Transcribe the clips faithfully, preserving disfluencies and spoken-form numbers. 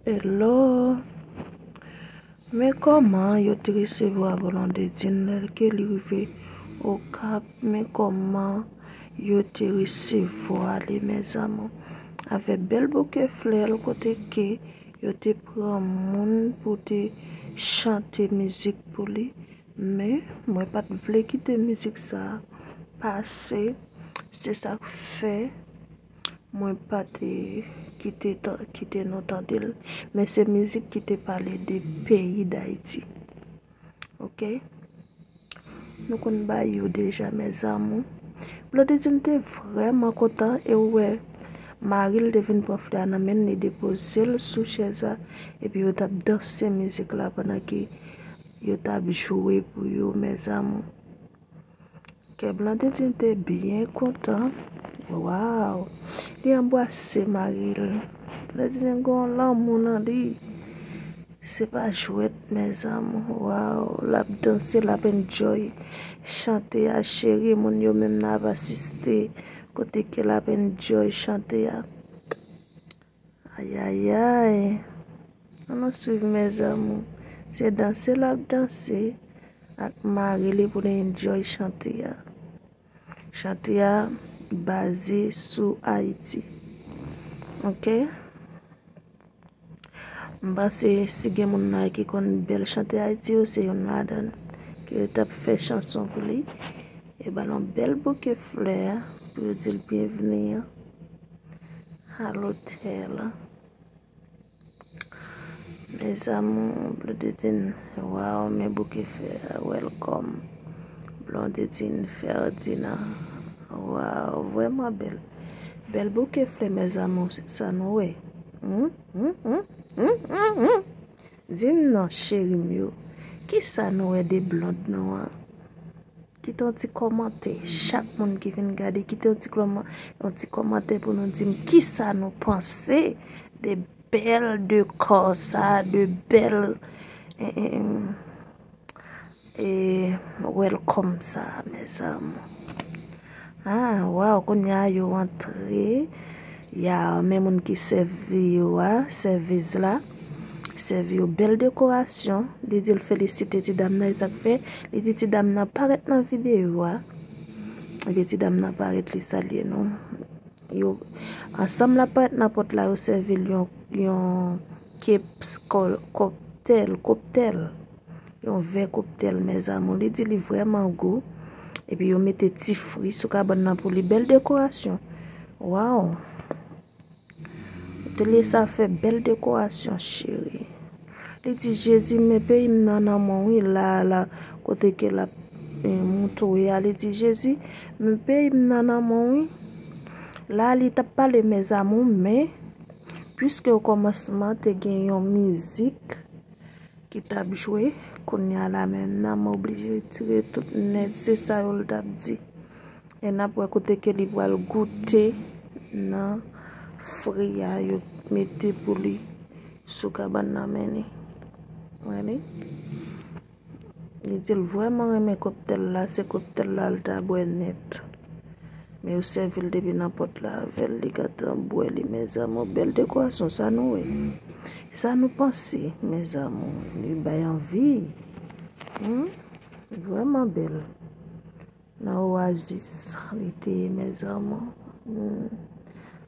Hello. Men kòman yo te resevwa Blondedine lè ke li rive Okap? Men kòman yo te resevwa li, mes amours? Avèk bèl bouke flè l, kote ke yo te pran moun pou te chante mizik pou li. Men mwen pa t vle kite mizik sa a pase. Se sa k fè mwen pa te kite, kite nou tande l. Men se mizik ki te pale de peyi Dayiti. Oke? Nou konn bagay yo deja, mes amours. Blondedine te vrèman kontan, e ou wè, mari l te vin pran flè a nan men l, li depoze l sou chèz la, epi yo t ap danse mizik la pandan ke yo t ap jwe pou yo, mes amours. Kè Blondedine te byen kontan. Waw! Li anbrase mari l. Blondedine gen yon lanmou nan li. Se pa jwèt, mes amours. Waw! L ap danse, l ap enjoy chante a, cheri. Moun yo menm nan ap asiste kote ke l ap enjoy chante a. Ayayay. Ann nou swiv, mes amours. Se danse l ap danse ak mari li pou li enjoy chante a. Chante a baze sou Ayiti. Oke? M panse si gen moun la ki konn bèl chante Ayiti yo, se youn ladan l. Ke yo t ap fè chanson pou li. E ba l yon bèl bouke flè pou yo di l byenvni a lotèl. Mes amours, Blondedine, waw, men bouke flè a, welcome. Blondedine Ferdinand, waw, vrèman bèl. Bèl bouke flè, mes amours, sa nou wè. Hmm, hmm, hmm, hmm, hmm, hmm. Di m non, cheri m yo, kisa nou wè de blond nou an? Kite yon ti kòmantè. Chak moun ki vin gade, kite yon ti kòman-, yon ti kòmantè pou nou di m kisa nou panse de bèl dekò sa, de bèl, eh, eh, eh, welcome sa, mes amours. Ah, waw, kounye a yo antre. Ya, men moun ki sèvi yo a, sèviz la. Sèvi yo bèl dekorasyon. Li di l felisite ti dam nan, e sa k fè li di ti dam nan parèt nan videyo a. Epi ti dam nan parèt, li salye nou. Yo, ansanm l ap parèt nan pòt la, yo sèvi l yon, yon keps kò-, kòktèl, kòktèl. Yon vè kòktèl, mes amours. Li di li vrèman gou. Epi yo mete ti fri sou kabann nan pou li. Bèl dekorasyon. Waw! Atelier sa fè bèl dekorasyon, cheri. Li di, Jezi, men peyi m nan nan men w, wi, la, la, kote ke l ap, eh, montre a. Li di, Jezi, men peyi m nan nan men w, wi. La, li t ap pale, mes amours, men, piske okòmansman te gen yon mizik ki t ap jwe, kounye a la menm nan, m oblije retire tout nèt, se sa yo l t ap di. E n ap wè kote ke li pral goute nan fri a yo mete pou li sou kabann nan men li. Wè li? Li di l vrèman renmen kòktèl la, se kòktèl la l ta bwè nèt. Men yo sèvi l depi nan pòt la avè l, li gentan bwè li, mes amours. Bèl dekorasyon, sa nou wè. Sa nou panse, mes amours. Li bay anvi. Hmm? Vrèman bèl. Nan Oasis, li te ye, mes amours. Hmm.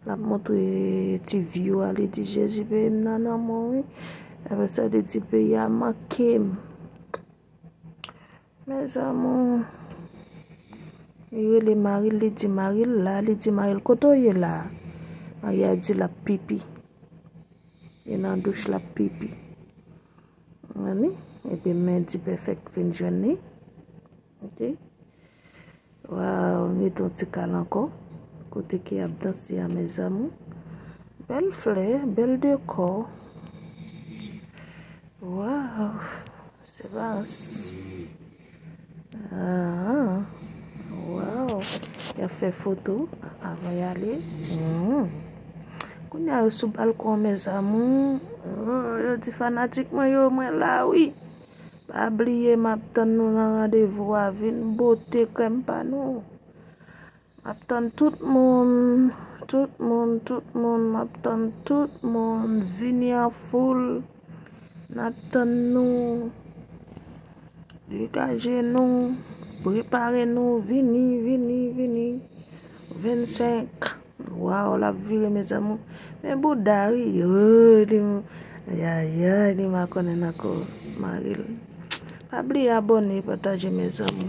L ap montre ti view a, li di, Jezi, peyi m nan nan men w, wi. Apre sa, li di, peyi a manke m. Mes amours, li rele mari l, li di mari l la, li di mari l, kote w ye la? Mari a di l ap pipi. Li nan douch, l ap pipi. Wè ni? Epi men di pèfèk vin jwenn li. Oke. Waw, mete yon ti kal ankò. Kote ke y ap danse a, mes amours. Bèl flè, bèl dekò. Waw, se bas. Ah, waw. Y ap fè foto avan y ale. Hmm. Kounye a yo sou balkon, mes amours. Oh, yo di fanatik mwen yo, mwen la, wi. Pa bliye, m ap tann nou nan randevou a. Vin bote krèm pa nou. M ap tann tout moun. Tout moun, tout moun, m ap tann tout moun. Vini an foul. N ap tann nou. Degaje nou. Prepare nou. Vini, vini, vini. Vennsenk. Waw, l ap vire, mezanmi. Men bouda, wi. Oh, li, ayayay, li makonnen ankò. Mari l. Pa bliye abòne, pataje, mezanmi.